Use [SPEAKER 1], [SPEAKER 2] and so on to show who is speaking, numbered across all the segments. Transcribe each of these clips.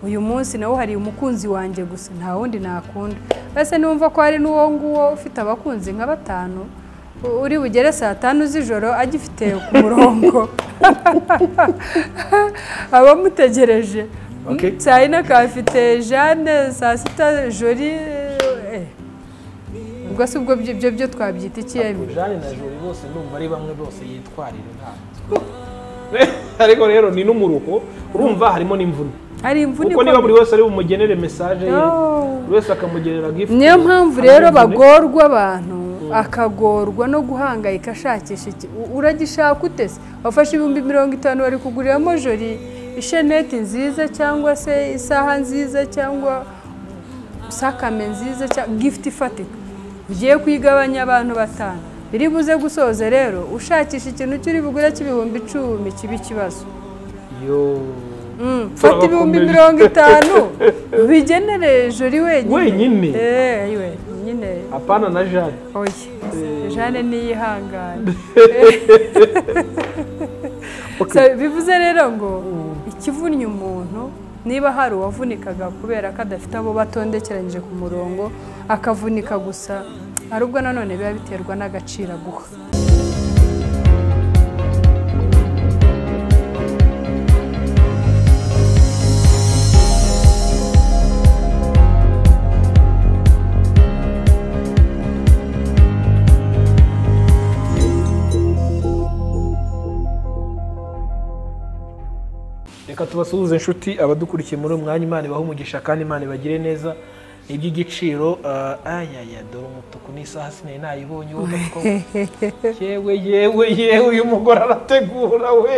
[SPEAKER 1] Uyu munsi nawo hari umukunzi wanjye gusa, nta wundi nakunda. Bese numva ko hari n'uwo nguwo ufite abakunzi nka batanu, uri bugere saa 5 z'ijoro agifite ku murongo abamutegereje. Saa 4 akafite Jeanne, saa 6 Jolie. Ubwo se ubwo ibyo byo twabyita iki?
[SPEAKER 2] Jeanne na Jolie bose ndumva ari bamwe, bose yitwarira ntabwo. Ariko rero ni n'umuruho, urumva harimo n'imvune.
[SPEAKER 1] Hari imvune
[SPEAKER 2] kuko niba buri wese ari bumugenere message ye, buri wese akamugenera gift.
[SPEAKER 1] Niyo mpamvu rero bagorwa abantu, akagorwa no guhangayika ashakisha iki. Uragishaka ute se? Wafashe 50,000 wari kuguriramo Jolie isheneti nziza cyangwa se isaha nziza cyangwa sakame nziza cyangwa gift ifatika, ugiye kuyigabanya abantu batanu. Biri buze gusoza rero ushakisha ikintu cyuri bugure cy'ibihumbi 10 kibi kibazo.
[SPEAKER 2] Yo,
[SPEAKER 1] fata 50,000 bigenere Jolie wenyine. Wenyine.
[SPEAKER 2] Apana na Jeanne.
[SPEAKER 1] Oya, Jeanne niyihangane. Bivuze rero ngo ikivunnye umuntu, niba hari uwavunikaga kubera ko adafite abo batondekeranyije ku murongo, akavunika gusa, ari ubwo nanone biba biterwa n'agaciro aguha.
[SPEAKER 2] Reka tubasuhuze inshuti abadukurikiye muri uyu mwanya. Imana ibahe umugisha kandi Imana ibagire neza. Ni iby'igiciro. Ayaya, dore umutuku n'isaha sinari nayibonye. Yewe yewe yewe, uyu mugore arategura we,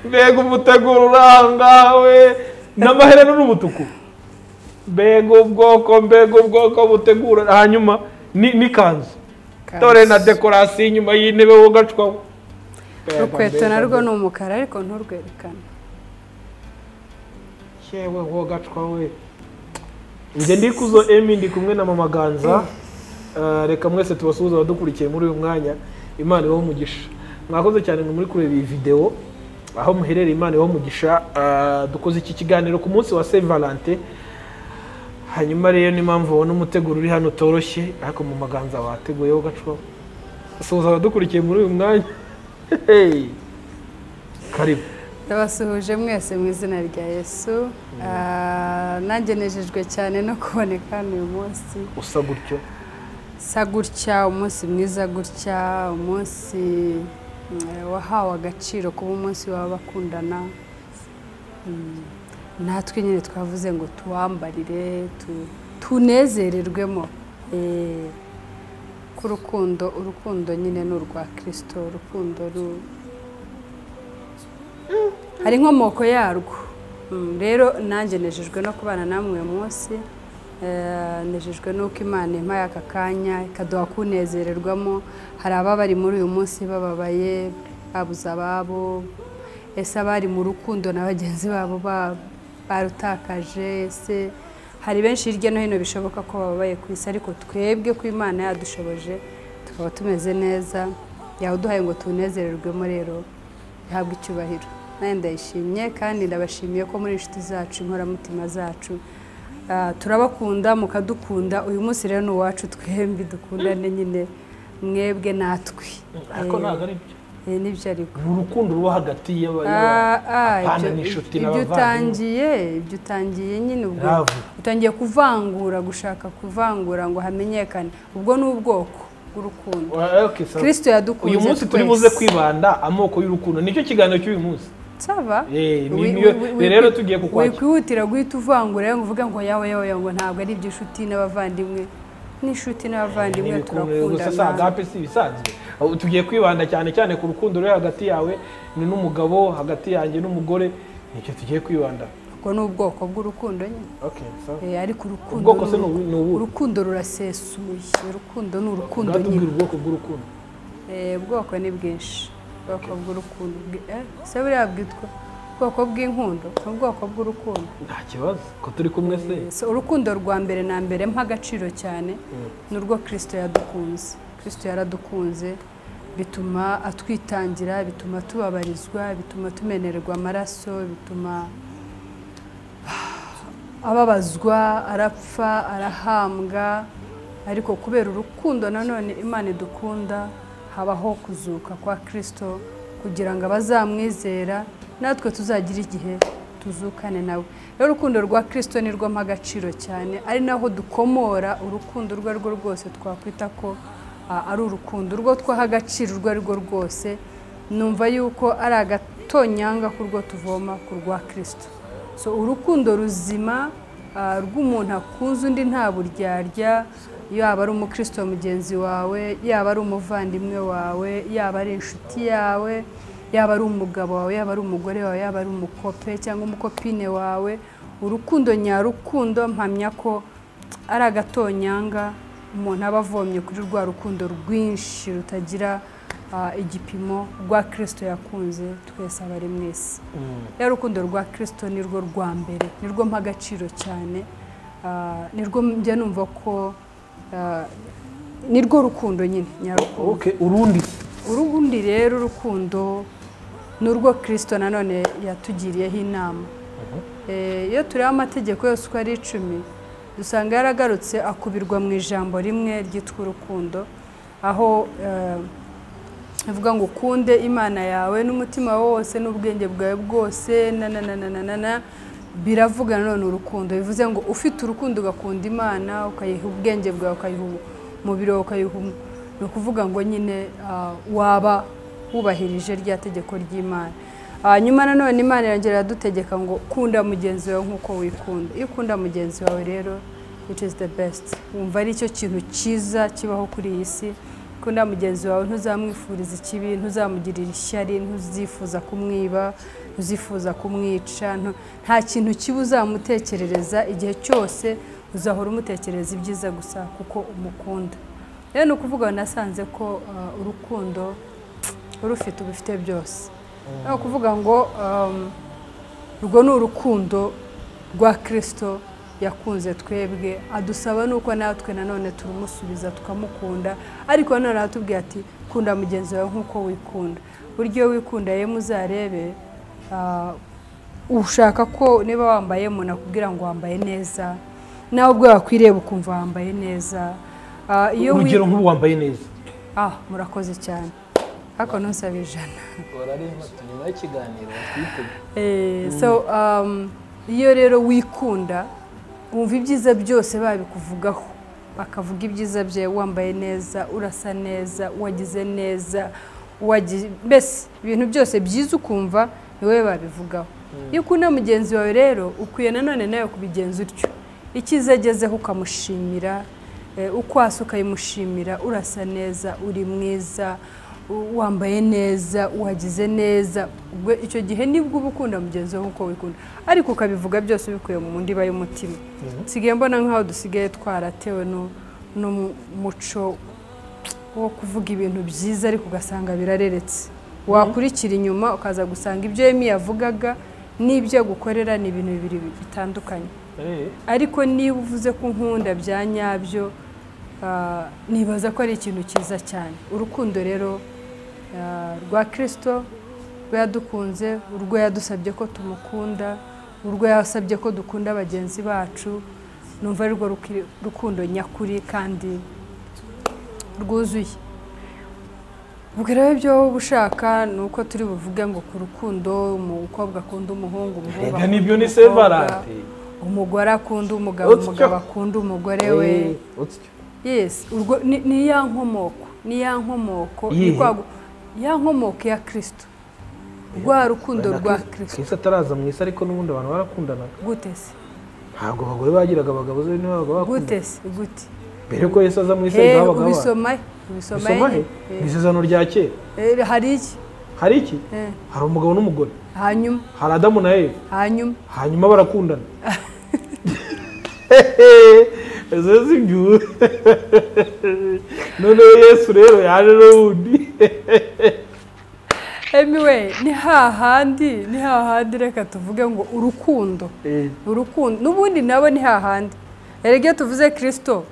[SPEAKER 2] mbega umuteguro uranga we, n'amaherena n'umutuku, mbega ubwoko, mbega ubwoko butegura. Hanyuma n'ikanzu, dore na dekorasiyo inyuma y'intebe wogacwaho.
[SPEAKER 1] Urukweto narwo ni umukara ariko nturwerekane.
[SPEAKER 2] Yewe wogacwa we. Njye Ndikuzo Emmy, ndi kumwe na Mama Ganza. Reka mwese tubasuhuze abadukurikiye muri uyu mwanya. Imana ibahe umugisha. Mwakoze cyane ngo muri kureba iyi video aho muherereye. Imana ibahe umugisha. Dukoze iki kiganiro ku munsi wa Saint Valentin. Hanyuma rero ni impamvu ubona umuteguro uri hano utoroshye, ariko Mama Ganza wateguye wogacwa. Suhuza abadukurikiye muri uyu mwanya. Hey. Karibu.
[SPEAKER 1] Ndabasuhuje mwese mu izina rya Yesu. Nanjye nejejwe cyane no kuboneka hano uyu munsi.
[SPEAKER 2] Usa gutyo?
[SPEAKER 1] Sa gutya, umunsi mwiza gutya, umunsi wahawe agaciro kuba umunsi w'abakundana. Natwe nyine twavuze ngo tuwambarire, tunezererwemo. Ku rukundo, urukundo nyine ni urwa Kristo, urukundo hari inkomoko yarwo. Rero nanjye nejejwe no kubana namwe uyu munsi. Nejejwe nuko Imana impaye aka kanya ikaduha kunezererwamo. Hari ababari muri uyu munsi bababaye, babuze ababo, ese abari mu rukundo na bagenzi babo barutakaje, ese hari benshi hirya no hino bishoboka ko bababaye ku isi, ariko twebwe ku Imana yadushoboje tukaba tumeze neza, yawuduhaye ngo tunezererwemo. Rero ihabwe icyubahiro. Nawe ndayishimye kandi ndabashimiye ko muri inshuti zacu, inkoramutima zacu, turabakunda mukadukunda. Uyu munsi rero ni uwacu twembi, dukundane nyine mwebwe natwe.
[SPEAKER 2] Ariko ntabwo ari byo.
[SPEAKER 1] Nibyo ariko.
[SPEAKER 2] Ni urukundo ruba hagati y'abana n'inshuti n'abavandimwe.
[SPEAKER 1] Ibyo utangiye nyine ubwo utangiye kuvangura, gushaka kuvangura ngo hamenyekane. Ubwo ni ubwoko bw'urukundo. Kristo yadukunze.
[SPEAKER 2] Uyu munsi turi buze kwibanda amoko y'urukundo. Nicyo kiganiro cy'uyu munsi.
[SPEAKER 1] Saba?
[SPEAKER 2] Rero tugiye kukwakira.
[SPEAKER 1] Wikwihutira guhita uvangura ngo uvuge ngo yawe yawe ngo ntabwo ari iby'inshuti n'abavandimwe. N'inshuti n'abavandimwe turakundana.
[SPEAKER 2] Gusa sa agape si ibisanzwe. Tugiye kwibanda cyane cyane ku rukundo ruri hagati yawe ni n'umugabo, hagati yanjye n'umugore, nicyo tugiye kwibanda.
[SPEAKER 1] Ubwo ni ubwoko bw'urukundo nyine.
[SPEAKER 2] Okay, sawa.
[SPEAKER 1] Ariko urukundo
[SPEAKER 2] ubwoko se ni ubu.
[SPEAKER 1] Urukundo rurasesuye. Urukundo ni urukundo nyine.
[SPEAKER 2] Ubwoko bw'urukundo.
[SPEAKER 1] Ubwoko ni bwinshi. Ubwoko bw'urukundo. Se buriya bwitwa ubwoko bw'inkundo, ubwoko bw'urukundo.
[SPEAKER 2] Nta kibazo ko turi kumwe se.
[SPEAKER 1] Urukundo rwa mbere na mbere mpa agaciro cyane ni urwo Kristo yadukunze. Kristo yaradukunze Bituma atwitangira, bituma tubabarizwa, bituma tumenererwa amaraso, bituma ababazwa, arapfa, arahambwa. Ariko kubera urukundo nanone Imana idukunda, habaho kuzuka kwa Kristo kugira ngo abazamwizera natwe tuzagira igihe tuzukane nawe. Rero urukundo rwa Kristo ni rwo mpa agaciro cyane, ari naho dukomora urukundo urwo ari rwo rwose twakwita ko ari urukundo urwo twaha agaciro urwo ari rwo rwose. Numva yuko ari agatonyanga kurwo tuvoma ku rwa Kristo. So urukundo ruzima rw'umuntu akunze undi nta buryarya, yaba ari umukristo mugenzi wawe, yaba ari umuvandimwe wawe, yaba ari inshuti yawe, yaba ari umugabo wawe, yaba ari umugore wawe, yaba ari umukope cyangwa umukopine wawe. Urukundo nyarukundo mpamya ko ari agatonyanga umuntu aba avomye kuri rwa rukundo rwinshi rutagira igipimo rwa Kristo yakunze twese abari mu isi. Rero urukundo rwa Kristo ni rwo rwa mbere, ni rwo mpa agaciro cyane, ni rwo njya numva ko ni rwo rukundo nyine nyarukundo.
[SPEAKER 2] Okay, urundi?
[SPEAKER 1] Urundi rero urukundo ni urwo Kristo nanone yatugiriyeho inama. Iyo tureba amategeko yose uko ari 10, dusanga yaragarutse akubirwa mu ijambo rimwe ryitwa urukundo, aho avuga ngo ukunde Imana yawe n'umutima wawe wose n'ubwenge bwawe bwose na na na na na na na. Biravuga nanone urukundo, bivuze ngo ufite urukundo ugakunda Imana, ukayiha ubwenge bwawe, ukayiha umubiri wawe, ukayiha, ni ukuvuga ngo nyine waba wubahirije rya tegeko ry'Imana. Nyuma nanone Imana irongera iradutegeka ngo kunda mugenzi wawe nk'uko wikunda. Iyo ukunda mugenzi wawe rero, it is the best, wumva ari cyo kintu cyiza kibaho kuri iyi si. Kunda mugenzi wawe, ntuzamwifuriza ikibi, ntuzamugirira ishyari, ntuzifuza kumwiba, ntuzifuza kumwica, nta kintu kibi uzamutekerereza. Igihe cyose uzahora umutekerereza ibyiza gusa kuko umukunda. Rero ni ukuvuga nasanze ko urukundo urufite uba ufite byose. Ni ukuvuga ngo urwo ni urukundo rwa Kristo yakunze twebwe, adusaba nuko natwe nanone turumusubiza tukamukunda. Ariko nanone aratubwira ati kunda mugenzi wawe nk'uko wikunda. Buryo iyo wikunda ye muzarebe, ushaka ko niba wambaye umuntu akubwira ngo wambaye neza, nawe ubwo wakwireba ukumva wambaye neza. Iyo
[SPEAKER 2] Urugero nk'ubu wambaye neza.
[SPEAKER 1] Murakoze cyane, ariko ntusabe 100.
[SPEAKER 3] Warareba nyuma y'ikiganiro twitege.
[SPEAKER 1] So iyo rero wikunda wumva ibyiza byose babikuvugaho, bakavuga ibyiza bye, wambaye neza, urasa neza, wagize neza, mbese ibintu byose byiza ukumva ni wowe babivugaho. Iyo ukunda mugenzi wawe rero ukwiye nanone nawe kubigenza utyo, icyiza agezeho ukamushimira, uko asa ukayimushimira, urasa neza, uri mwiza, wambaye neza, wagize neza. Ubwo icyo gihe nibwo uba ukunda mugenzi wawe nk'uko wikunda, ariko ukabivuga byose ubikuye mu ndiba y'umutima. Nsigaye mbona nk'aho dusigaye twaratewe n'umuco wo kuvuga ibintu byiza, ariko ugasanga birareretse. Wakurikira inyuma ukaza gusanga ibyo Emi yavugaga n'ibyo agukorera ni ibintu bibiri bitandukanye. Ariko niba uvuze ko unkunda bya nyabyo, nibaza ko ari ikintu cyiza cyane. Urukundo rero rwa Kristo rwo yadukunze, urwo yadusabye ko tumukunda, urwo yasabye ko dukunda bagenzi bacu, numva ari rwo rukundo nyakuri kandi rwuzuye. Ubwo rero ibyo wowe ushaka ni uko turi buvuge ngo ku rukundo umukobwa akunda umuhungu, umuhungu
[SPEAKER 2] Rega
[SPEAKER 1] akunda
[SPEAKER 2] nibyo ni
[SPEAKER 1] umukobwa,
[SPEAKER 2] Saint Valentin.
[SPEAKER 1] umugore akunda umugabo,
[SPEAKER 2] Utyo.
[SPEAKER 1] umugabo akunda umugore we.
[SPEAKER 2] Utyo.
[SPEAKER 1] Yes, urwo ni ya nkomoko, ni ya nkomoko, ni
[SPEAKER 2] Iyihe?
[SPEAKER 1] ya nkomoko ya Kristo, rwa rukundo rwa Kristo.
[SPEAKER 2] Kristo ataraza mu isi, ariko n'ubundi abantu barakundanaga.
[SPEAKER 1] Gute se?
[SPEAKER 2] Ntabwo abagore bagiraga abagabo zo niba abagabo bakundana.
[SPEAKER 1] Gute se? Gute?
[SPEAKER 2] Mbere ko Yesu aza mu isi
[SPEAKER 1] He,
[SPEAKER 2] habaga abana.
[SPEAKER 1] ubisoma he? Ubisoma
[SPEAKER 2] Bisoma he?
[SPEAKER 1] he?
[SPEAKER 2] Mu isezerano rya kera.
[SPEAKER 1] Hari iki?
[SPEAKER 2] Hari iki? Hari umugabo n'umugore.
[SPEAKER 1] Hanyuma?
[SPEAKER 2] Hari Adamu na Eva.
[SPEAKER 1] Hanyuma?
[SPEAKER 2] Hanyuma barakundana. Ese si byo? Noneho Yesu rero yaje n'ubundi.
[SPEAKER 1] Anyway, ni hahandi, ni hahandi, reka tuvuge ngo urukundo. Urukundo n'ubundi nabo ni hahandi. Erega iyo tuvuze Kristo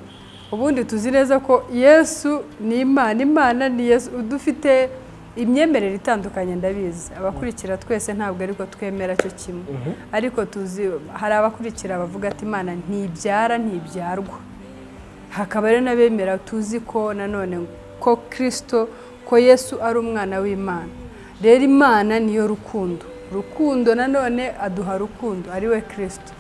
[SPEAKER 1] Ubundi tuzi neza ko Yesu ni Imana, Imana ni Yesu. Dufite imyemerere itandukanye, ndabizi abakurikira twese ntabwo ariko twemera cyo kimwe, ariko tuzi hari abakurikira bavuga ati Imana ntibyara ntibyarwa, hakaba rero n'abemera tuzi ko nanone ko Kristo, ko Yesu ari umwana w'Imana. Rero Imana niyo rukundo, rukundo nanone aduha rukundo ari we Kristo.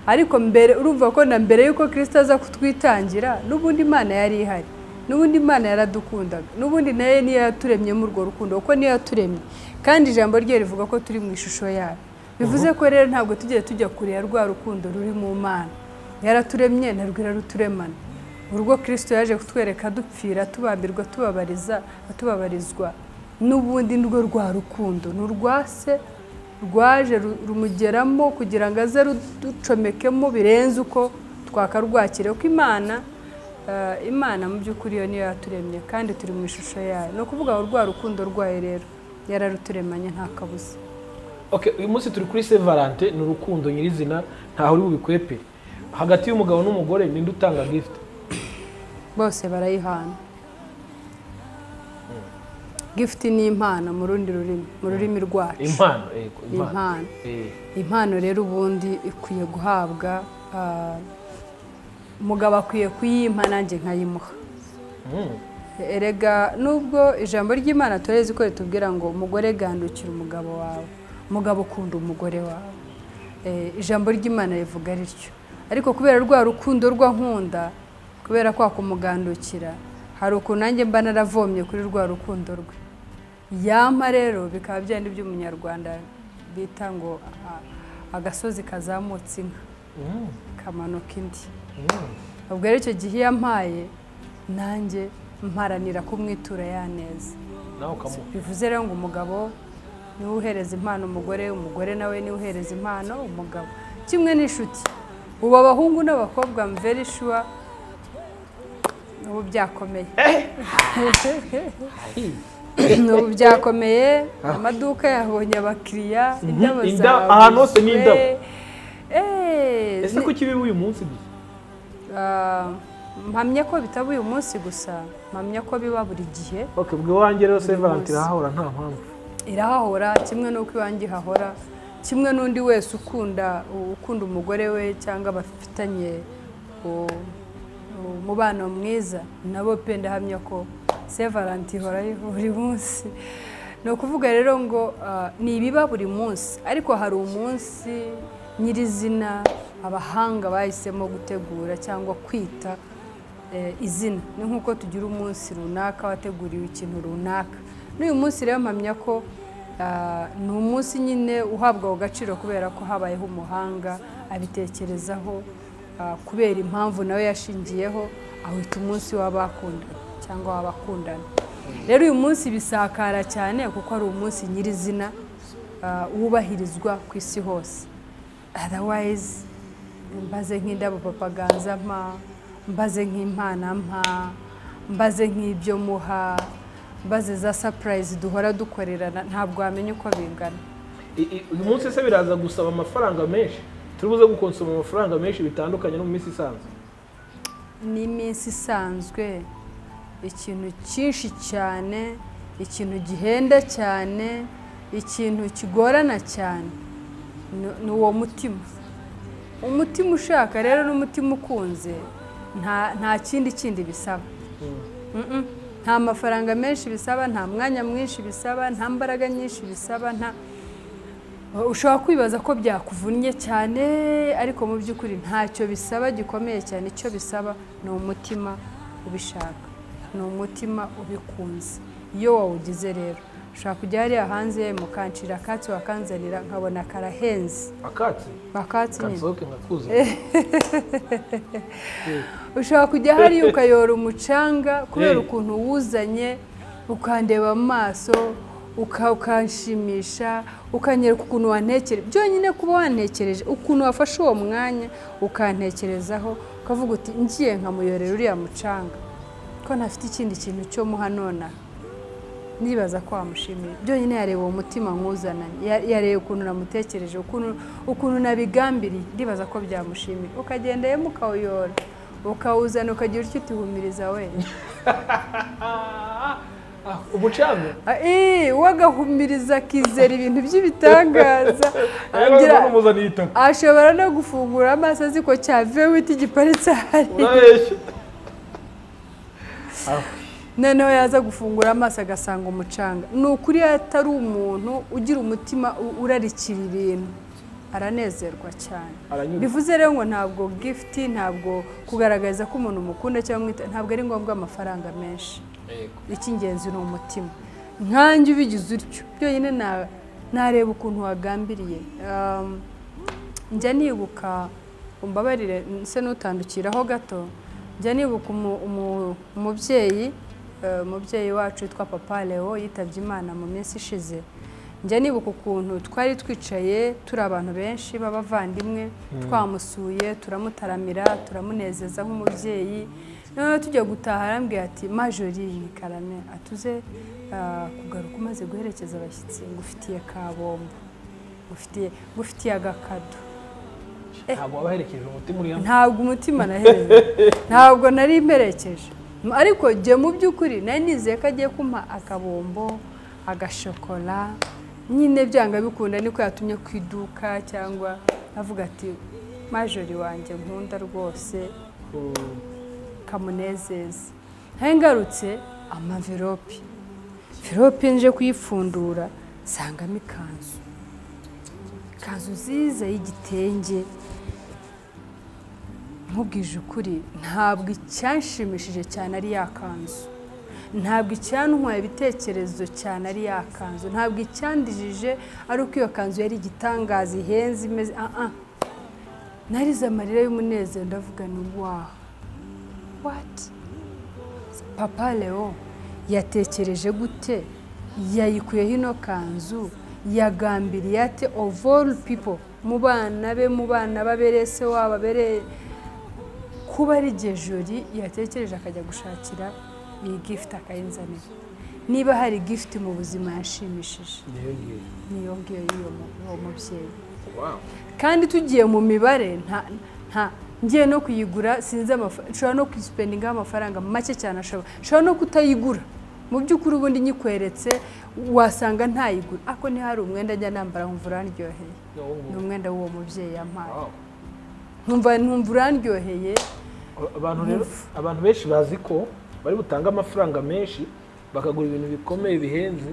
[SPEAKER 1] Ariko mbere urumva ko na mbere yuko Kristo aza kutwitangira n'ubundi Imana yari ihari, n'ubundi Imana yaradukundaga, n'ubundi nayo niyo yaturemye muri urwo rukundo, kuko niyo yaturemye, kandi ijambo rye rivuga ko turi mu ishusho yayo. Bivuze ko rero ntabwo tugiye tujya kure ya rwa rukundo ruri mu Mana. Yaraturemye narwo iraruturemana. Urwo Kristo yaje kutwereka dupfira, tubambirwa, tubabariza, tubabarizwa, n'ubundi nirwo rwa rukundo, ni urwa se rwaje rumugeramo kugira ngo aze ruducomekemo birenze uko twakarwakira, kuko Imana mu by'ukuri yo niyo yaturemye kandi turi mu ishusho yayo. Ni ukuvuga ngo rwa rukundo rwayo rero yararuturemanye nta kabuza.
[SPEAKER 2] Okay, uyu munsi turi kuri Saint Valentin, ni urukundo nyirizina, ntaho uri bubikwepe. Hagati y'umugabo n'umugore ninde utanga gift?
[SPEAKER 1] Bose barayihana. Gift ni impano mu rundi rurimi, mu rurimi rwacu.
[SPEAKER 2] Impano, yego, impano.
[SPEAKER 1] Impano rero ubundi ikwiye guhabwa umugabo, akwiye kuyimpa nanjye nkayimuha. Erega nubwo ijambo ry'Imana turezi ko ritubwira ngo umugore gandukira umugabo wawe, umugabo ukunda umugore wawe, ijambo ry'Imana rivuga rityo. Ariko kubera rwa rukundo rwa nkunda, kubera kwa kumugandukira, hari ukuntu nanjye mba naravomye kuri rwa rukundo rwe. Yampa rero bikaba byandi by'umunyarwanda bita ngo agasozi kazamutse inka kamanuka indi. Ubwo rero icyo gihe yampaye nanjye mparanira kumwitura ya neza. Bivuze rero ngo umugabo niwe uhereza impano umugore, umugore nawe niwe uhereza impano umugabo. Kimwe n'inshuti, ubu abahungu n'abakobwa I'm very sure ubu byakomeye. Ubu byakomeye, amaduka yabonye abakiriya, indabo zawe
[SPEAKER 2] ahantu hose ni indabo. Ese kuki biba uyu munsi gusa?
[SPEAKER 1] Mpamya ko bitaba uyu munsi gusa, mpamya ko biba buri gihe.
[SPEAKER 2] Okay, ubwo iwanjye rero Saint Valentin irahahora nta mpamvu.
[SPEAKER 1] Irahahora kimwe n'uko iwanjye hahora, kimwe n'undi wese ukunda umugore we cyangwa bafitanye umubano mwiza, nabo pe ndahamya ko Saint Valentin ihora buri munsi. Ni ukuvuga rero ngo ni ibiba buri munsi, ariko hari umunsi nyirizina abahanga bahisemo gutegura cyangwa kwita izina. Ni nk'uko tugira umunsi runaka wateguriwe ikintu runaka. N'uyu munsi rero mpamya ko ni umunsi nyine uhabwa agaciro kubera ko habayeho umuhanga abitekerezaho, kubera impamvu nawe yashingiyeho awita umunsi w'abakundana cyangwa w'abakundana. Rero uyu munsi bisakara cyane kuko ari umunsi nyirizina wubahirizwa ku isi hose. Otherwise mbaze nk'indabo Papa Ganza mpa, mbaze nk'impana mpa, mbaze nk'ibyo muha, mbaze za surprise duhora dukorerana, ntabwo wamenya uko bingana.
[SPEAKER 2] Uyu munsi se biraza gusaba amafaranga menshi, turi buze gukonsoma amafaranga menshi bitandukanye no mu minsi isanzwe.
[SPEAKER 1] Ni iminsi isanzwe ikintu cyinshi cyane, ikintu gihenda cyane, ikintu kigorana cyane ni uwo mutima. Umutima ushaka rero n'umutima ukunze nta kindi bisaba. Nta mafaranga menshi bisaba, nta mwanya mwinshi bisaba, nta mbaraga nyinshi bisaba, nta ushobora kwibaza ko byakuvunnye cyane, ariko mu by'ukuri ntacyo bisaba gikomeye cyane. Icyo bisaba ni umutima ubishaka, ni umutima ubikunze. Iyo wawugize rero ushobora kujya hariya hanze mukancira akatsi wakanzanira nkabona karahenze.
[SPEAKER 2] Akatsi?
[SPEAKER 1] Akatsi nyine.
[SPEAKER 2] Kansohoke nkakuze.
[SPEAKER 1] Ushobora kujya hariya ukayora umucanga kubera ukuntu wuzanye, ukandeba amaso, ukanshimisha, ukanyereka ukuntu wantekereje. Byonyine kuba wantekereje, ukuntu wafashe uwo mwanya ukantekerezaho, ukavuga uti ngiye nkamuyorera uriya mucanga ko ntafite ikindi kintu cyo muha nonaha, nibaza ko wamushimiye. Byonyine yareba uwo mutima nkuzananye, yareba ukuntu namutekereje, ukuntu nabigambiriye, ndibaza ko byamushimiye. Ukagenda ye mukawuyora, Ukawuzana ukagira icyo utihumiriza we.
[SPEAKER 2] Umucanga?
[SPEAKER 1] Wagahumiriza akizera ibintu by'ibitangaza. Ashobora no gufungura amaso azi ko cya vewiti giparitse hariya. Noneho yaza gufungura amaso agasanga umucanga. Ni ukuri atari umuntu ugira umutima urarikira ibintu, aranezerwa cyane. Bivuze rero ngo ntabwo gift, ntabwo kugaragaza ko umuntu umukunda cyangwa umwita, ntabwo ari ngombwa amafaranga menshi. Icy'ingenzi ni umutima. Nkanjye ubigize utyo byonyine nareba ukuntu wagambiriye. Njya nibuka, umbabarire se n'utandukiraho gato, njya nibuka umubyeyi wacu witwa Papa Leo yitabye Imana mu minsi ishize. Njya nibuka ukuntu twari twicaye turi abantu benshi b'abavandimwe, twamusuye, turamutaramira, turamunezeza nk'umubyeyi. Noneho tujya gutaha arambwira ati Majori ni karame, atuze kugaruka umaze guherekeza abashyitsi, ngufitiye kabombo, ngufitiye agakado.
[SPEAKER 2] Ntabwo wabaherekeje umutima uri hamwe?
[SPEAKER 1] Ntabwo umutima naherekeje, ntabwo nari mperekeje, ariko jye mu by'ukuri nari nizeye ko agiye kumpa akabombo, agashokora, nyine byanga bikunda niko yatumye ku iduka, cyangwa avuga ati Majori wanjye nkunda rwose kamunezeza. Ngarutse amaverope, verope nje kuyipfundura nsangamo ikanzu, ikanzu nziza y'igitenge. Nkubwije ukuri ntabwo icyanshimishije cyane ari ya kanzu, ntabwo icyantwaye ibitekerezo cyane ari ya kanzu, ntabwo icyandijije ari uko iyo kanzu yari igitangaza ihenze imeze. Narize amarira y'umunezero ndavuga ni wa what? Papa Leo yatekereje gute? Yayikuyeho ino kanzu, yagambiriye ate? Of all people, mu bana be, mu bana babereye se wabo abereye, kuba ari Jori yatekereje akajya gushakira iyi gift akayinzanira. Niba hari gift mu buzima yashimishije niyo ngiyo y'uwo mubyeyi. Kandi tugiye mu mibare, nta ngiye no kuyigura, sinzi amafaranga, nshobora no kuyisipendingaho amafaranga make cyane ashobora no kutayigura. Mu by'ukuri ubundi nyikweretse wasanga ntayigura, ariko ntihari umwenda njya nambara nkumva urandyoheye. Ni umwenda w'uwo mubyeyi yampaye, nkumva urandyoheye.
[SPEAKER 2] Abantu rero, abantu benshi bazi ko bari butange amafaranga menshi bakagura ibintu bikomeye bihenze.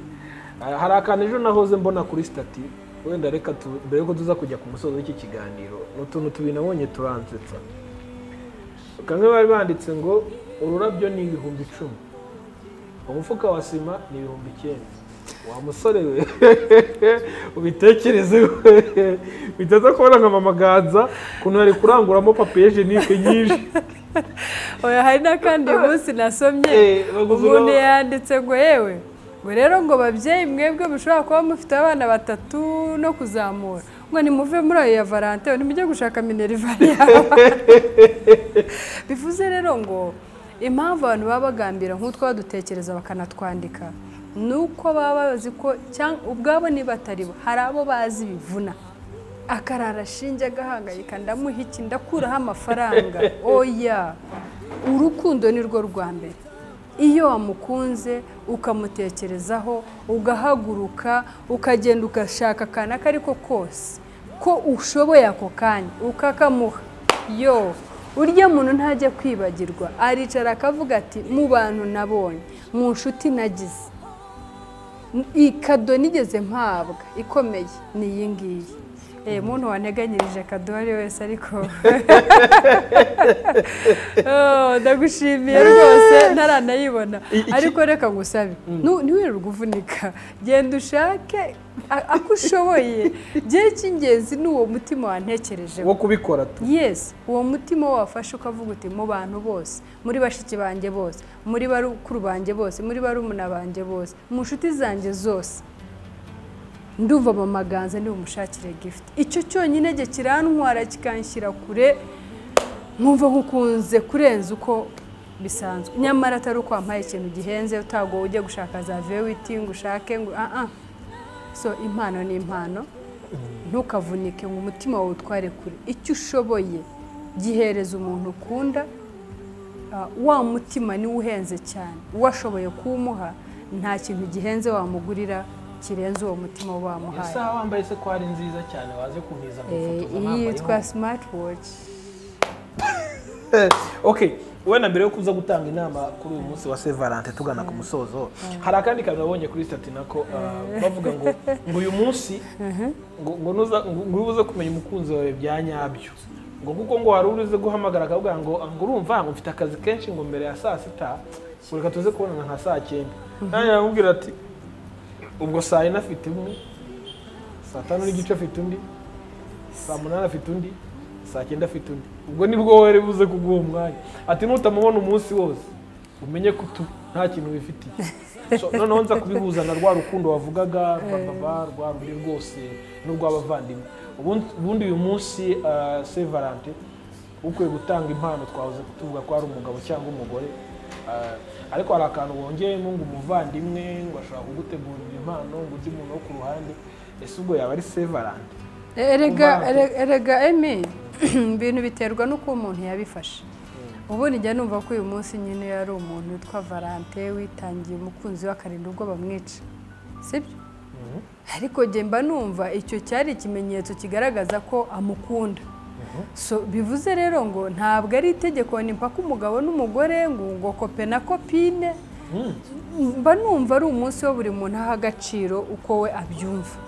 [SPEAKER 2] Hari akantu ejo nahoze mbona kuri stati, wenda reka mbere yuko tuza kujya ku musozo w'iki kiganiro, ni utuntu tubiri nabonye turansetsa. Kamwe bari banditse ngo ururabyo ni 10,000, umufuka wa sima ni 9,000. Wa musore we ubitekereze bitaza kubona nka Mama Ganza ukuntu yari kuranguramo papier hygiénique nyinshi.
[SPEAKER 1] Oya, hari n'akandi munsi nasomye umuntu yanditse ngo yewe ngo rero ngo babyeyi mwebwe mushobora kuba mufite abana 3 no kuzamura, ngo nimuve muri ayo ya Valentine nimujye gushaka minerval yawe. Bivuze rero ngo impamvu abantu baba bagambira nk'utwo badutekereza bakanatwandika nuko baba bazi ko cyangwa ubwabo niba atari bo, hari abo bazi bivuna, akarara ashinge agahangayika, ndamuha iki, ndakuraho amafaranga. Oya, urukundo ni rwo rwa mbere. Iyo wamukunze ukamutekerezaho, ugahaguruka, ukagenda ugashaka akana ako ariko kose ko ushoboye ako kanya ukakamuha, yo urya muntu ntajya kwibagirwa, aricara akavuga ati mu bantu nabonye, mu nshuti nagize, ikado nigeze mpabwa ikomeye ni iyi ngiyi. Muntu wanteganyirije kado ari wese, ariko ndagushimiye rwose ntaranayibona, ariko reka ngusabe ntiwirirwe uvunika, genda ushake ako ushoboye. Gihe cy'ingenzi ni uwo mutima wantekereje
[SPEAKER 2] wo kubikora tu.
[SPEAKER 1] Yes, uwo mutima wafashe ukavuga uti mu bantu bose, muri bashiki banjye bose, muri barukuru banjye bose, muri barumuna banjye bose, mu nshuti zanjye zose, ndumva Mama Ganza ndi bumushakire gift. Icyo cyonyine gihe kirantwara kikanshyira kure, nkumva nkukunze kurenza uko bisanzwe. Nyamara atari uko wampaye ikintu gihenze utago ujye gushaka za vewiti ngo ushake ngo So impano ni impano, ntukavunike ngo umutima wawe utware kure. Icyo ushoboye gihereza umuntu ukunda, Wa mutima niwo uhenze cyane, uwashoboye kuwumuha nta kintu gihenze wamugurira kirenze uwo mutima wamuhaye.
[SPEAKER 2] Isaha wambaye se ko ari nziza cyane, waze kuntiza gufotoza?
[SPEAKER 1] Iyi yitwa smartwatch.
[SPEAKER 2] Okay, wenda mbere yo kuza gutanga inama kuri uyu munsi wa Saint Valentin, tugana ku musozo, hari akandi kantu nabonye kuri status nako bavuga ngo uyu munsi ngo nuza ngo ubuze kumenya umukunzi wawe bya nyabyo, ngo kuko ngo hari uruze guhamagara akavuga ngo urumva ngo mfite akazi kenshi, ngo mbere ya saa 6 reka tuze kubonana nka saa 9. Nanjye aramubwira ati ubwo saa 4 afite umwe, saa 5:15 afite undi, saa 8 afite undi, saa 9 afite undi, ubwo nibwo wowe buze kuguha umwanya. Ati nutamubona umunsi wose umenye ko nta kintu wifitiye. So noneho nza kubihuza na rwa rukundo wavugaga, baba rwa rundi rwose n'urw'abavandimwe. Ubundi uyu munsi Saint Valentin ukwiye gutanga impano, twahoze tuvuga ko ari umugabo cyangwa umugore, ariko hari akantu wongeyemo ngo umuvandimwe ngo ashobora kugutegurira impano, ngo undi muntu wo ku ruhande, ese ubwo yaba ari Saint Valentin?
[SPEAKER 1] Erega Emi, ibintu biterwa n'uko umuntu yabifashe. Ubundi njya numva ko uyu munsi nyine yari umuntu witwa Valentin witangiye umukunzi we akarinda ubwo bamwica, sibyo? Ariko njye mba numva icyo cyari ikimenyetso kigaragaza ko amukunda. So bivuze rero ngo ntabwo ari itegeko ni mpaka umugabo n'umugore ngo kope na copine. Mba numva ari umunsi wo buri muntu aha agaciro uko we abyumva.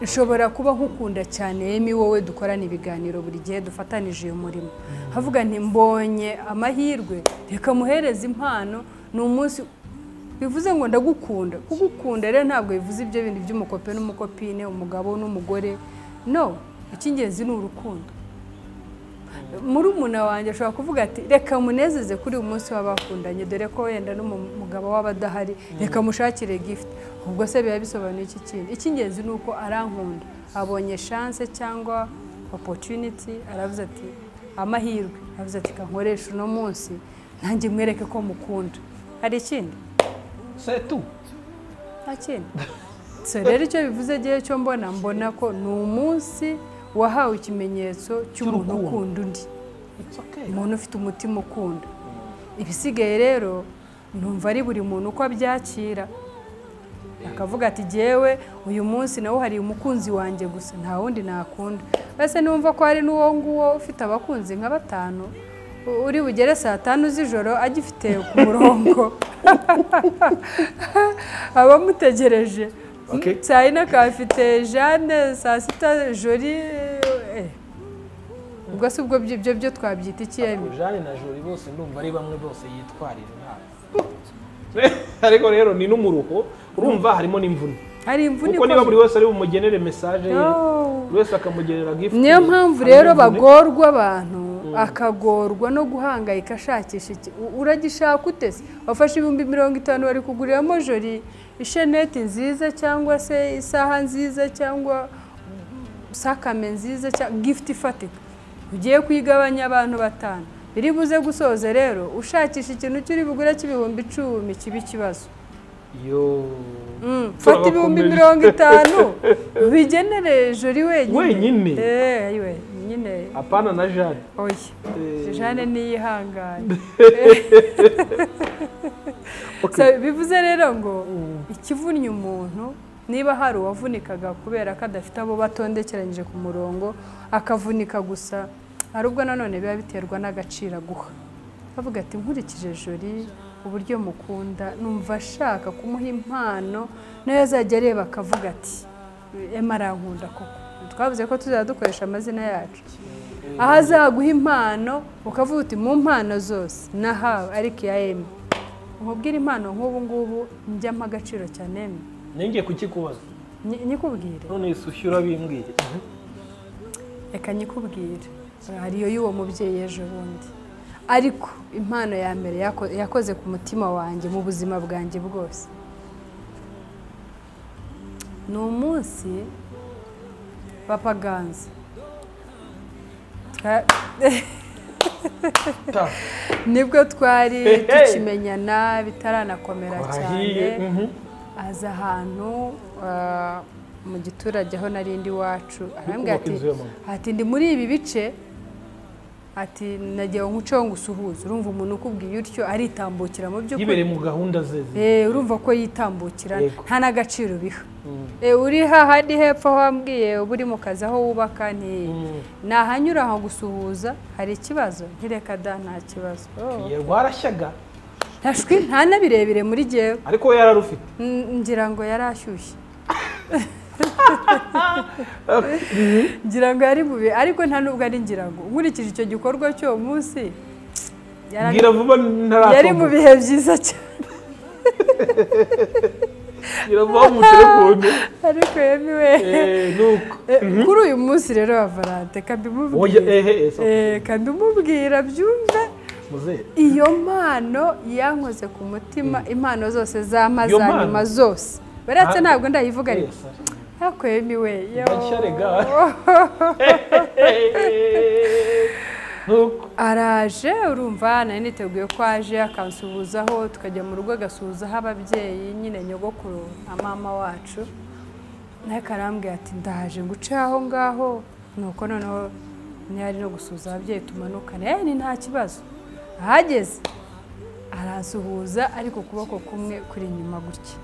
[SPEAKER 1] Nshobora kuba nkukunda cyane Emi, wowe dukorana ibiganiro buri gihe dufatanije uyu murimo, havuga nti mbonye amahirwe reka muhereze impano, ni umunsi bivuze ngo ndagukunda. Kugukunda rero ntabwo bivuze ibyo bindi by'umukope n'umukopine, umugabo n'umugore, no, icy'ingenzi ni urukundo. Murumuna wanjye ashobora kuvuga ati reka munezeze kuri uyu munsi w'abakundanye, dore ko wenda n'umugabo w'abadahari, reka mushakire gift. Ubwo se biba bisobanuye iki kindi? Icy'ingenzi ni uko arankunda, abonye chance cyangwa opportunity, aravuze ati amahirwe, aravuze ati kankoresha uno munsi nanjye mwereke ko mukunda. Hari ikindi?
[SPEAKER 2] C'est tout.
[SPEAKER 1] Nta kindi. So rero icyo bivuze gihe cyo mbona ko ni umunsi wahawe ikimenyetso cy'umuntu ukunda undi, umuntu ufite umutima ukunda. Ibisigaye rero numva ari buri muntu uko abyakira, akavuga ati jyewe uyu munsi nawo hari umukunzi wanjye gusa, nta wundi nakunda. Bese numva ko hari n'uwo nguwo ufite abakunzi nka 5 uri bugere saa 5 z'ijoro agifite ku murongo abamutegereje. Saa 4 akaba afite Jeanne, saa 6 Jolie. Ubwo si ubwo ibyo byo twabyita iki Emi?
[SPEAKER 2] Jeanne na Jolie bose ndumva ari bamwe bose yitwarira ntabwo. Ariko rero ni n'umuruho, urumva harimo n'imvune.
[SPEAKER 1] Hari imvune
[SPEAKER 2] kuko niba buri wese ari bumugenere message ye, buri wese akamugenera gift.
[SPEAKER 1] Niyo mpamvu rero bagorwa abantu, akagorwa no guhangayika ashakisha iki. Uragishaka ute se? Wafashe 50,000 bari kuguriramo Jolie isheneti nziza cyangwa se isaha nziza cyangwa sakame nziza cyangwa gift ifatika, ugiye kuyigabanya abantu 5, biri buze gusoza rero ushakisha ikintu cyuri bugure cy'ibihumbi 10 kiba ikibazo.
[SPEAKER 2] Yo,
[SPEAKER 1] fata 50,000 bigenere Jolie
[SPEAKER 2] wenyine.
[SPEAKER 1] Ayiwe nyine,
[SPEAKER 2] apana na Jeanne.
[SPEAKER 1] Oya, Jeanne niyihangane. So bivuze rero ngo ikivunnye umuntu, niba hari uwavunikaga kubera ko adafite abo batondekeranyije ku murongo akavunika gusa, hari ubwo nanone biba biterwa n'agaciro aguha. Avuga ati nkurikije Jolie uburyo mukunda, numva ashaka kumuha impano nayo azajya areba akavuga ati Emma arankunda koko. Twavuze ko tuzajya dukoresha amazina yacu. Aho azaguha impano ukavuga uti mu mpano zose nahawe ariko iya Emma. Nkubwire impano nk'ubu ngubu njya mpa agaciro cyane Emma.
[SPEAKER 2] Ningiye kukikubaza.
[SPEAKER 1] Nyikubwire.
[SPEAKER 2] None isushyu urabimbwiye.
[SPEAKER 1] Reka nyikubwire. Hariyo y'uwo mubyeyi ejo bundi. Ariko impano ya mbere yakoze ku mutima wanjye mu buzima bwanjye bwose, ni umunsi Papa Ganza nibwo twari tukimenyana bitaranakomera cyane, aza ahantu mu giturage aho narindi iwacu, arambwira ati ndi muri ibi bice Ati nagiye nkuceho ngusuhuza. Urumva umuntu ukubwiye utyo aritambukira mu by'ukuri,
[SPEAKER 2] yibereye mu gahunda ze.
[SPEAKER 1] Urumva ko yitambukira nta n'agaciro biha. Uri hahandi hepfo wambwiye uba uri mu kazi aho wubaka, nti nahanyura aho gusuhuza hari ikibazo? Ntireka da, nta kibazo.
[SPEAKER 2] Rwarashyaga
[SPEAKER 1] ntashwi nta na birebire muri jyewe,
[SPEAKER 2] ariko we yararufite.
[SPEAKER 1] Ngira ngo yarashyushye, ngira ngo yari bubi, ariko nta nubwo ari ngira ngo nkurikije icyo gikorwa cy'uwo munsi yari mu bihe byiza cyane.
[SPEAKER 2] Ngira vuba mu telefone.
[SPEAKER 1] Ariko yemewe kuri uyu munsi rero wa Valante kabimubwira byumve. Iyo mpano yankoze ku mutima, impano zose z'ama za nyuma zose baretse ntabwo ndayivuga, ariko akwemiwe araje. Urumva nari niteguye ko aje akansuhuzaho, tukajya mu rugo agasuhuzaho ababyeyi nyine, nyogokuru na mama wacu. Nawe karambwira ati ndaje nguce aho ngaho, nuko noneho ntiyari no gusuhuza ababyeyi tumanukane, ni nta kibazo. Ahageze aransuhuza ariko ukuboko kumwe kuri inyuma gutya,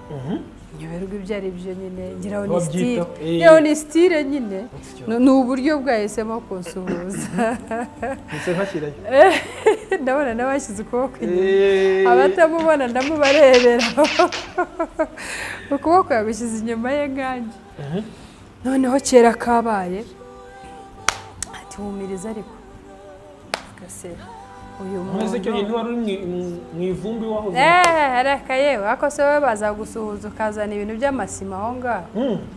[SPEAKER 1] nyoberwa ibyo ari byo nyine, ngira ni style nyine, ni uburyo bwahisemo kunsuhuza. Ndabona n'abashyize ukuboko inyuma, abatamubona ndamubarebera, ukuboko yagushyize inyuma ye nkanjye. Noneho kera kabaye ati wumiriza ariko agasera uyu muntu
[SPEAKER 2] icyo gihe ntiwari uri mu ivumbi wahoze.
[SPEAKER 1] Reka yewe, ariko se wowe bazagusuhuza ukazana ibintu by'amasima aho ngaho.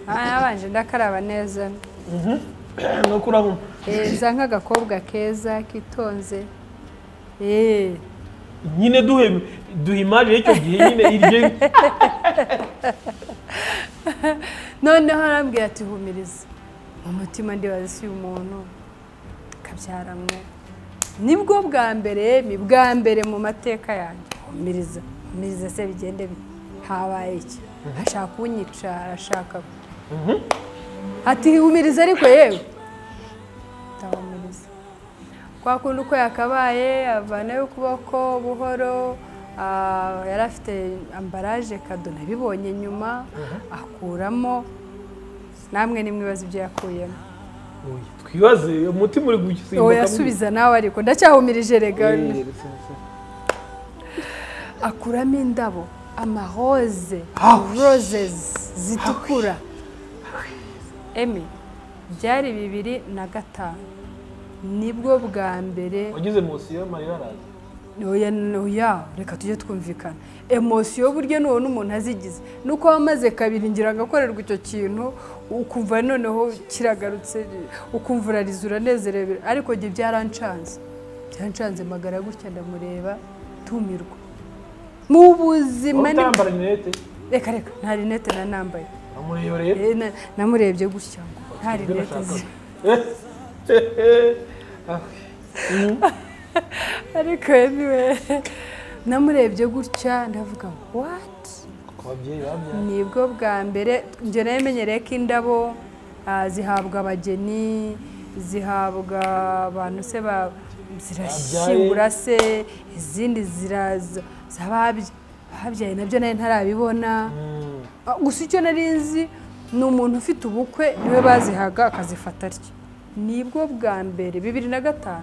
[SPEAKER 1] Nabanje ndakaraba neza nza nk'agakobwa keza kitonze.
[SPEAKER 2] Nyine duhe imari y'icyo gihe nyine iryo.
[SPEAKER 1] Noneho arambwira ati humiriza. Mu mutima ndibaza si uyu muntu kabyaramwe. Nibwo bwa mbere, mi bwa mbere mu mateka yanjye. Humiriza, humiriza se bigende habaye iki? Ashaka kunyica, arashaka. Ati humiriza ariko yewe. Ndahumiriza. Kwa kundi uko yakabaye avanayo ukuboko buhoro, yari afite ambaraje kado nabibonye nyuma, akuramo. Namwe nimwibaza ibyo yakuyemo.
[SPEAKER 2] Twibaze umutima uri gusimbuka.
[SPEAKER 1] Oya subiza nawe ariko ndacyahumirije rega. Akuramo indabo, amaroze, roses zitukura. Emi byari 2005 nibwo bwa mbere
[SPEAKER 2] wagize emotion amarira araza.
[SPEAKER 1] Oya oya, reka tujye twumvikana. Emotion buryo none umuntu azigize nuko wamaze kabiri ngira ngakorerwa icyo kintu ukumva noneho kiragarutse, ukumva urariza uranezerewe, ariko gihe byarancanze byarancanze magara gutya ndamureba tumirwa mu buzima. Reka reka nta rinete nanambaye, namurebye gutya ngo nta rinete. Ariko yewe namurebye gutya ndavuga what? Nibwo bwa mbere njye namenyereye ko indabo zihabwa abageni, zihabwa abantu se zirashyingura se, izindi ziraza zababyaye, nabyo nari ntarabibona. Gusa icyo nari nzi ni umuntu ufite ubukwe niwe bazihaga akazifata atyo. Nibwo bwa mbere 2005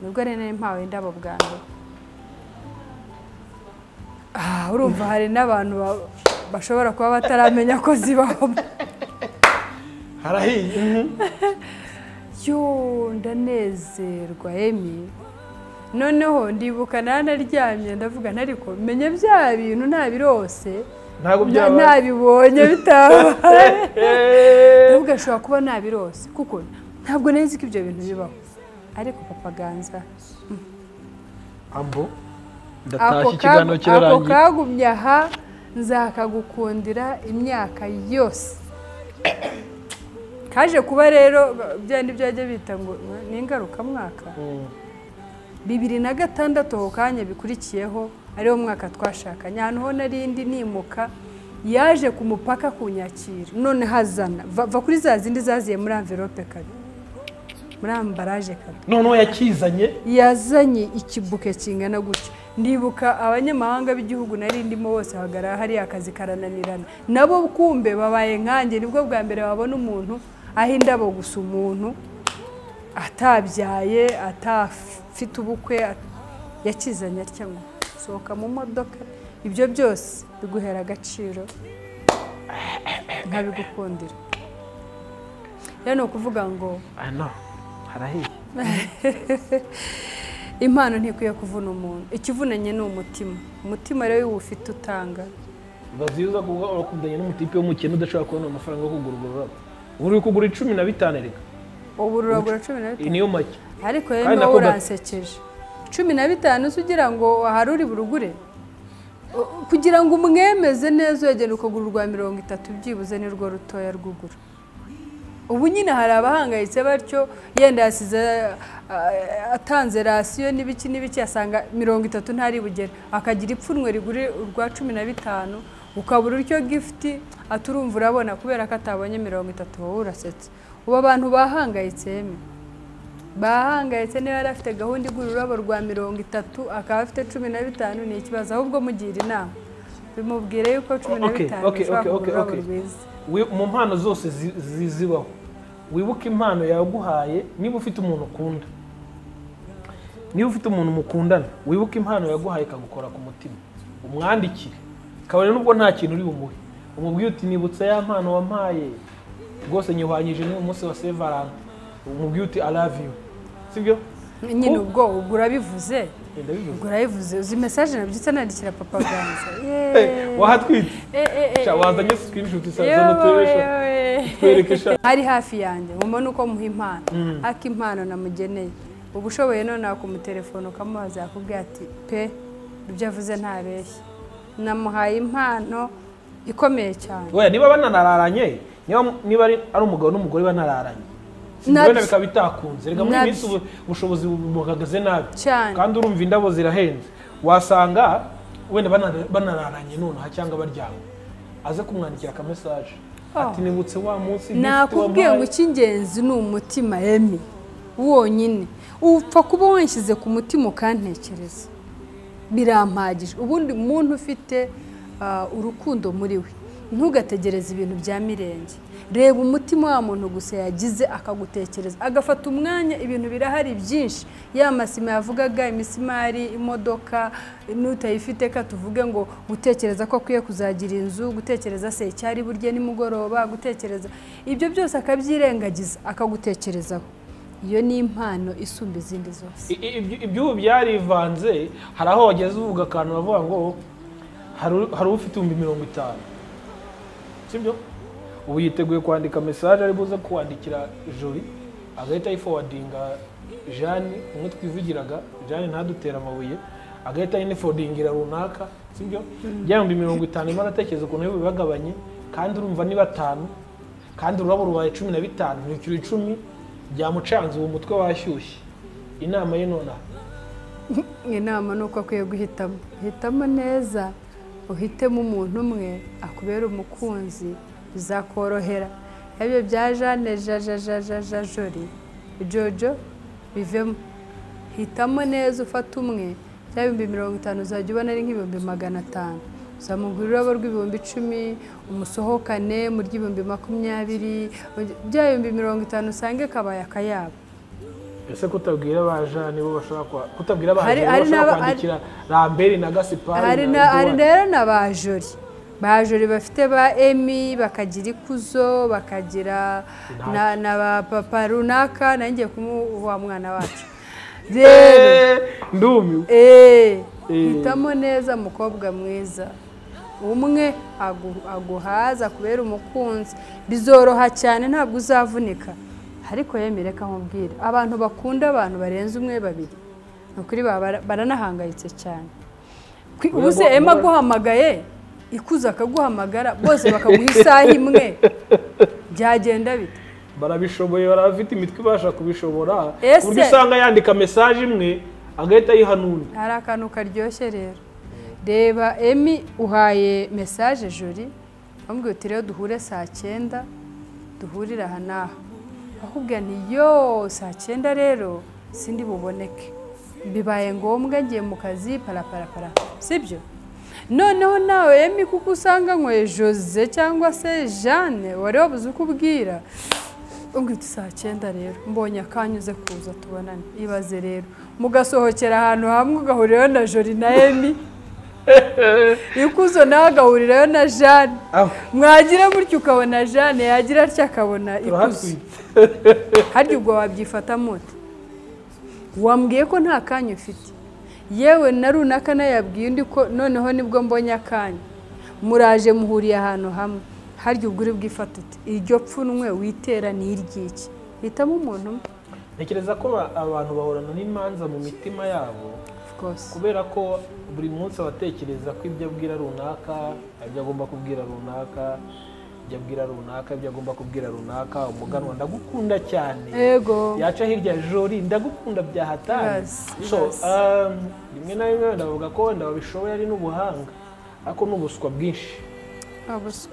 [SPEAKER 1] nibwo nari mpawe indabo bwa mbere. Urumva hari n'abantu bashobora kuba bataramenya ko zibaho.
[SPEAKER 2] Harahiye.
[SPEAKER 1] Yo ndanezerwa Emi. Noneho ndibuka nanaryamye ndavuga ntariko menye bya bintu ntabirose,
[SPEAKER 2] ntabwo byaba
[SPEAKER 1] nabibonye bitaba. Ndavuga ashobora kuba nabirose kuko ntabwo nzi ko ibyo bintu bibaho. Ariko Papa Ganza
[SPEAKER 2] ambo ndatashye ikiganiro kirarangiye.
[SPEAKER 1] Ako kagumye aha nzakagukundira imyaka yose. Kaje kuba rero byandi byajya bita ngo ni ingaruka mwaka 2006 aho kanya bikurikiyeho ariwo mwaka twashakanye. Ahantu ho narindi nimuka yaje ku mupaka kunyakira, none hazana va kuri za zindi zaziye muri envelope kare. Muri ambaraje kado.
[SPEAKER 2] Noneho yakizanye,
[SPEAKER 1] yazanye ikibuke kingana gutya. Ndibuka abanyamahanga b'igihugu nari ndimo bose hagarara hariya akazi karananirana, nabo kumbe babaye nkanjye, nibwo bwa mbere babona umuntu aho indabo gusa, umuntu atabyaye atafite ubukwe, yakizanye atya ngo sohoka mu modoka. Ibyo byose biguhera agaciro nkabigukundira. Rero ni ukuvuga ngo
[SPEAKER 2] harahiye.
[SPEAKER 1] Impano ntikwiye kuvuna umuntu, ikivunanye ni umutima. Umutima rero iyo uwufite utanga.
[SPEAKER 2] Baziza kuvuga urakundanye n'umutipe w'umukene udashobora kubona amafaranga yo kugura urwo rurabo. Ubu uri kugura 15 reka.
[SPEAKER 1] Ubu ruragura 15.
[SPEAKER 2] Niyo make.
[SPEAKER 1] Ariko rero niwo uransekeje. 15 se ugira ngo hari uri burugure? Kugira ngo umwemeze neza uyagenda ukagura urwa 30 byibuze nirwo rutoya rwugura. Ubu nyine hari abahangayitse batyo, yenda yasize atanze rasiyo n'ibiki n'ibiki, asanga 30 ntari bugere, akagira ipfunwe rigure urwa 15, ukabura uryo gift aturumva urabona kubera ko atabonye 30, wowe urasetse. Ubu abantu bahangayitse yeme, bahangayitse. Niba yari afite gahunda igura ururabo rwa 30 akaba afite 15 ni ikibazo. Ahubwo mugira inama, bimubwire yuko 15 ushobora kugura ururabo rwiza.
[SPEAKER 2] Mu mpano zose zibaho, wibuke impano yaguhaye. Niba ufite umuntu ukunda, niba ufite umuntu mukundana, wibuke impano yaguhaye ikagukora ku mutima, umwandikire kabone nubwo nta kintu uri bumuhe, umubwire uti nibutse ya mpano wampaye rwose nyihwanyije n'uyu munsi wa Saint Valentin, umubwire uti I love you, sibyo?
[SPEAKER 1] Nyine ubwo urabivuze, urabivuze. Uzi message nabyutse nandikira Papa Ganza.
[SPEAKER 2] Wahatwite wazanye screenshot isaza twereke
[SPEAKER 1] ari hafi yanjye mubone uko muha impano. Aka impano namugeneye ubu ushoboye none akumutelefone ukamubaza yakubwira ati pe ibyo avuze ntabeshye, namuhaye impano ikomeye cyane.
[SPEAKER 2] Oya, niba banararanye, niba ari umugabo n'umugore banararanye, wenda bikaba bitakunze, reka muri minsi ubushobozi buhagaze nabi kandi urumva indabo zirahenze, wasanga wenda banararanye nonaha cyangwa baryamye, aze kumwandikira aka message ati nibutse wa munsi.
[SPEAKER 1] Nakubwiye ngo icy'ingenzi ni umutima Emi wonyine, upfa kuba wanshyize ku mutima ukantekereza birampagije. Ubundi umuntu ufite urukundo muri we, ntugategereze ibintu bya mirenge, reba umutima wa muntu gusa yagize akagutekereza, agafata umwanya. Ibintu birahari byinshi, ya masima yavugaga, imisimari, imodoka, n'utayifite ka tuvuge ngo gutekereza ko akwiye kuzagira inzu, gutekereza se icyari burye nimugoroba, gutekereza ibyo byose akabyirengagiza akagutekerezaho. Iyo ni impano isumba izindi zose.
[SPEAKER 2] Iby'ubu byarivanze, hari aho wageze uvuga akantu bavuga ngo hari ufite 50,000, sibyo? Ubu yiteguye kwandika message ari buze kwandikira Jolie, agahita ayiforwardinga Jeanne, umwe twivugiraga Jeanne ntadutera amabuye, agahita ayiforwardingira runaka, sibyo? Bya 50,000 imana atekereza ukuntu bibagabanye, kandi urumva ni 5, kandi ururabo rubaye 15, ntikiri 10, byamucanze uwo mutwe washyushye. Inama ye nonaha,
[SPEAKER 1] inama ni uko akwiye guhitamo, hitamo neza, uhitemo umuntu umwe akubera umukunzi, bizakorohera. Ibyo bya Jeanne jajajajaja Jolie Jojo bivemo, hitamo neza ufate umwe. Bya 50,000 uzajya ubona ari nk'ibihumbi 500, uzamugura ururabo rw'ibihumbi 10, umusohokane murya 20,000, bya 50,000 usange kabaye akayabo.
[SPEAKER 2] Ese kutabwira ba Jeanne bo bashobora kutabwira ba Jeanne bashobora kwandikira Rambert na Gaspard?
[SPEAKER 1] Hari rero na ba Jolie, ba Jolie bafite ba Emi, bakagira ikuzo, bakagira na ba papa runaka, nangiye kumuha mwana wacu. Rero
[SPEAKER 2] ndumiwe.
[SPEAKER 1] Hitamo neza mukobwa mwiza, umwe aguhaza kubera umukunzi, bizoroha cyane ntabwo uzavunika. Ariko yemere reka nkubwire, abantu bakunda abantu barenze umwe babiri, nukuri baranahangayitse cyane. Ubuze Emma aguhamagaye, ikuza akaguhamagara, bose bakaguha isaha imwe, byagenda bite?
[SPEAKER 2] Barabishoboye, barafite imitwe ibasha kubishobora, ku buryo usanga yandika message imwe agahita ayihanura.
[SPEAKER 1] Hari akantu karyoshye rero. Reba Emi uhaye message Jolie, bamubwiye uti rero duhure saa 9, duhurire aha n'aha. Akubwira nti yo saa 9 rero sindi buboneke, bibaye ngombwa ngiye mu kazi paraparapara, sibyo? Noneho nawe Emi kuko usanga nkwe Jose cyangwa se Jeanne wari wabuze uko ubwira, umbwira saa 9 rero mbonye akanyuze kuza tubonane. Ibaze rero mugasohokera ahantu hamwe ugahurirayo na Jori na Emi, Ikuzo nawe agahurirayo na Jeanne, mwagira gutyo ukabona Jeanne yagira atya akabona Ikuzo. Harya ubwo wabyifata mute? Wambwiye ko nta kanya ufite, yewe na runaka nayabwiye undi ko noneho nibwo mbonye akanya, muraje muhuriye ahantu hamwe, harya ubwo uri bwifate ute? Iryo pfunwe witera ni iry'iki? Hitamo umuntu umwe.
[SPEAKER 2] Ntekereza ko abantu bahorana n'imanza mu mitima yabo, kubera ko buri munsi abatekereza ko ibyo abwira runaka, ibyo agomba kubwira runaka, ibyo abwira runaka, ibyo agomba kubwira runaka. Umuganwa ndagukunda cyane,
[SPEAKER 1] yego,
[SPEAKER 2] yaca hirya Jori ndagukunda bya hatari. So rimwe na rimwe ndavuga ko wenda babishoboye ari n'ubuhanga, ariko n'ubuswa bwinshi.
[SPEAKER 1] Ubuswa.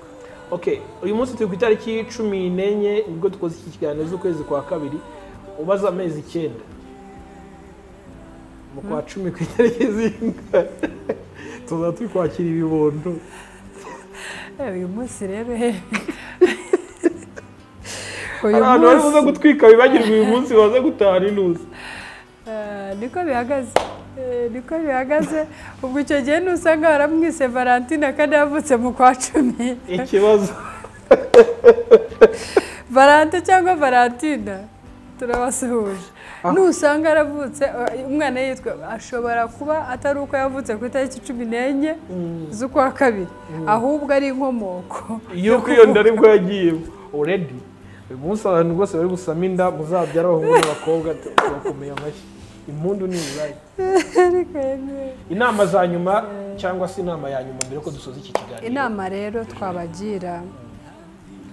[SPEAKER 2] Okay, uyu munsi turi ku itariki 14 nibwo dukoze iki kiganiro z'ukwezi kwa kabiri, ubaza amezi 9 mu kwa 10 ku itariki zinga tuzaba turi kwakira ibibondo.
[SPEAKER 1] Uyu munsi rero
[SPEAKER 2] abantu bari buze gutwika bibagirwa uyu munsi baze gutaha inuze.
[SPEAKER 1] Niko bihagaze, niko bihagaze. Ubwo icyo gihe nusanga baramwise Valentina kandi yavutse mu kwa 10.
[SPEAKER 2] Ikibazo
[SPEAKER 1] Valente cyangwa Valentina turabasuhuje. Nusanga aravutse umwana yitwa, ashobora kuba atari uko yavutse ku itariki 14 z'ukwa kabiri, ahubwo ari inkomoko
[SPEAKER 2] yuko iyo nda aribwo yagiye already. Uyu munsi abantu bose bari gusama inda, muzabyara abahungu n'abakobwa, turakomeye amashyi, impundu ni iburayi. Inama za nyuma cyangwa se inama ya nyuma mbere ko dusoza iki kiganiro?
[SPEAKER 1] Inama rero twabagira,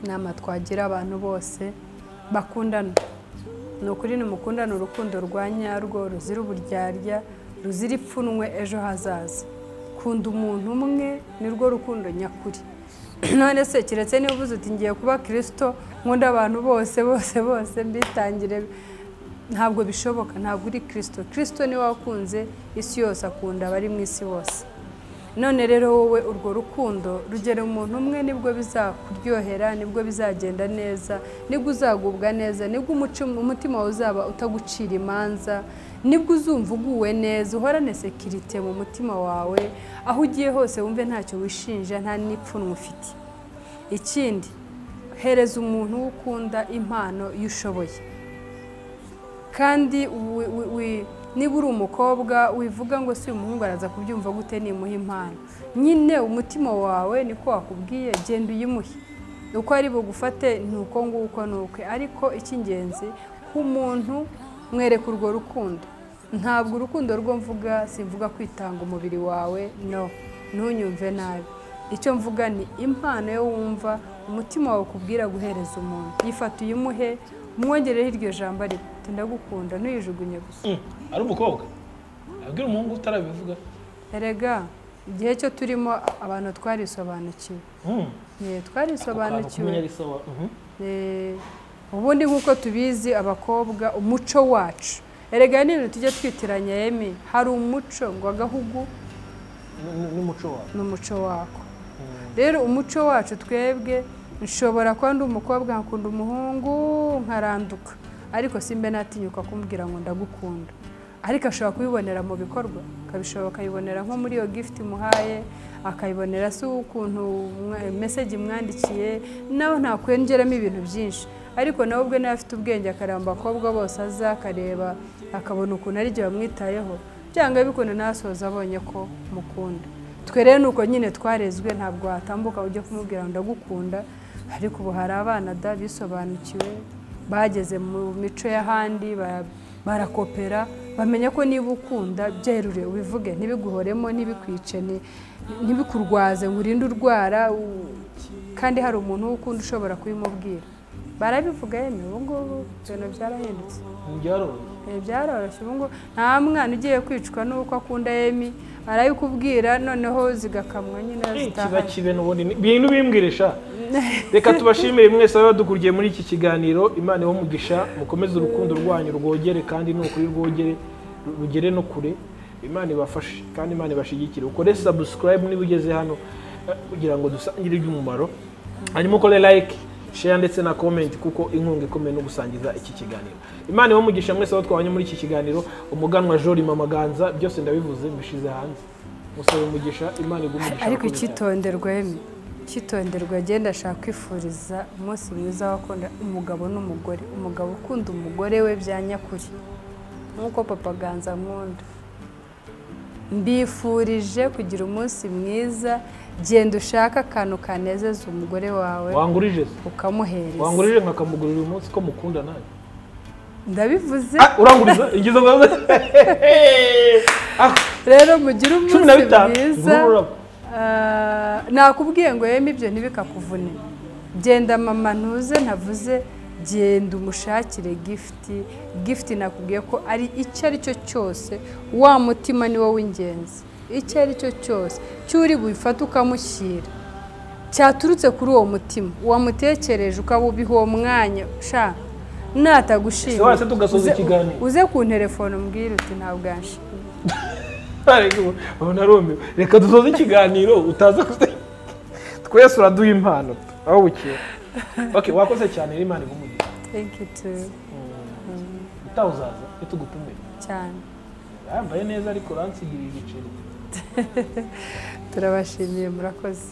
[SPEAKER 1] inama twagira abantu bose bakundana, ni ukuri nimukundana urukundo rwa nyarwo ruzira uburyarya, ruzira ipfunwe ejo hazaza. Kunda umuntu umwe nirwo rukundo nyakuri. None se keretse niba uvuze uti ngiye kuba Kristo nkunda abantu bose bose bose mbitangire, ntabwo bishoboka, ntabwo uri Kristo. Kristo niwe wakunze isi yose, akunda abari mu isi bose. None rero wowe urwo rukundo rugera umuntu umwe, nibwo bizakuryohera, nibwo bizagenda neza, nibwo uzagubwa neza, nibwo umutima wawe uzaba utagucira imanza, nibwo uzumva uguwe neza, uhorane sekirite mu mutima wawe, aho ugiye hose wumve ntacyo wishinja, nta n'ipfunwe ufite. Ikindi, hereza umuntu ukunda impano y'ushoboye. Kandi niba uri umukobwa wivuga ngo si umuhungu araza kubyumva gute nimuha impano, nyine umutima wawe niko wakubwiye, genda uyimuhe, uko ari bugufate ni uko nguko nuko. Ariko icy'ingenzi k'umuntu mwereka urwo rukundo. Ntabwo urukundo rwo mvuga, simvuga kwitanga umubiri wawe, no, ntunyumve nabi. Icyo mvuga ni impano yo wumva umutima wawe ukubwira guhereza umuntu, yifata uyimuhe, umwongereho iryo jambo ariko ndagukunda, ntuyijugunye gusa.
[SPEAKER 2] Ari umukobwa abwira umuhungu utarabivuga.
[SPEAKER 1] Erega igihe cyo turimo abantu twarisobanukiwe. Twarisobanukiwe. Ubundi nk'uko tubizi abakobwa umuco wacu, erega ni ibintu tujya twitiranya Emi, hari umuco ngo agahugu
[SPEAKER 2] n'umuco wako,
[SPEAKER 1] n'umuco wako. Rero umuco wacu twebwe, nshobora kuba ndi umukobwa nkakunda umuhungu nkaranduka, ariko simbe natinyuka kumbwira ngo ndagukunda. Ariko ashobora kubibonera mu bikorwa, akabishobora akayibonera nko muri iyo gift muhaye, akayibonera se ukuntu message imwandikiye, nawe ntakwengeramo ibintu byinshi. Ariko nawe ubwe nawe afite ubwenge, akaramba abakobwa bose aza akareba, akabona ukuntu ari byo bamwitayeho, byanga bikunda nasoza abonye ko mukunda. Twe rero nuko nyine twarezwe, ntabwo watambuka ujye kumubwira ngo ndagukunda. Ariko ubu hari abana da bisobanukiwe, bageze mu mico y'ahandi, barakopera, bamenya ko niba ukunda byerure ubivuge, ntibiguhoremo, ntibikwice, ntibikurwaze ngo urinde urwara, kandi hari umuntu ukunda ushobora kubimubwira. Barabivuga yemwe, ubu ngubu ibintu byarahindutse.
[SPEAKER 2] Byaroroshye.
[SPEAKER 1] Byaroroshye ubu ngubu nta mwana ugiye kwicwa n'uko akunda Emi, arabikubwira noneho zigakamwa nyine zitaha.
[SPEAKER 2] Kiba kibe n'ubundi bintu bimbwirisha. Reka tubashimire mwese abadukurikiye muri iki kiganiro. Imana ibahe umugisha, mukomeze urukundo rwanyu rwogere kandi n'ukuri rwogere rugere no kure. Imana ibafashe kandi Imana ibashigikire. Ukore subscribe niba ugeze hano kugira ngo dusangire iby'umumaro, hanyuma ukore like, share ndetse na comment, kuko inkunga ikomeye no gusangiza iki kiganiro. Imana ibahe umugisha mwese abo twabanye muri iki kiganiro. Umuganwa Jolly, Mama Ganza, byose ndabivuze mbishize hanze. Musabe umugisha, Imana iguhe umugisha.
[SPEAKER 1] Ariko icyitonderwa Emi, icyitonderwa, agenda ashaka kwifuriza umunsi mwiza w'abakunda umugabo n'umugore. Umugabo ukunda umugore we bya nyakuri nk'uko Papa Ganza nkunda. Mbifurije kugira umunsi mwiza. Genda ushaka akantu kanezeza umugore wawe,
[SPEAKER 2] wangurije
[SPEAKER 1] ukamuhereza.
[SPEAKER 2] Wangurije nkakamugurira uyu munsi ko mukunda nanjye.
[SPEAKER 1] Ndabivuze.
[SPEAKER 2] Uranguriza ingizo zawe.
[SPEAKER 1] Rero mugire umunsi mwiza. Nakubwiye ngo yemwe ibyo ntibikakuvune. Genda mama ntuze ntavuze, genda umushakire gift. Gift nakubwiye ko ari icyo ari cyo cyose, wa mutima ni wo w'ingenzi. Icyo ari cyo cyose cyuri bufate ukamushyira, cyaturutse kuri uwo mutima wamutekereje, ukaba ubiha uwo mwanya. Sha natagushimira uze ku telefone umbwire uti ntabwo yanshimye.
[SPEAKER 2] Reka dusoze ikiganiro utaza twese uraduha impano aho bukeye. Okay, wakoze cyane, Imana iguhe umugisha.
[SPEAKER 1] Thank you too.
[SPEAKER 2] Utawuzaza itugutumire
[SPEAKER 1] cyane.
[SPEAKER 2] Yambaye neza ariko uransigirira igiceri.
[SPEAKER 1] Turabashimiye, murakoze.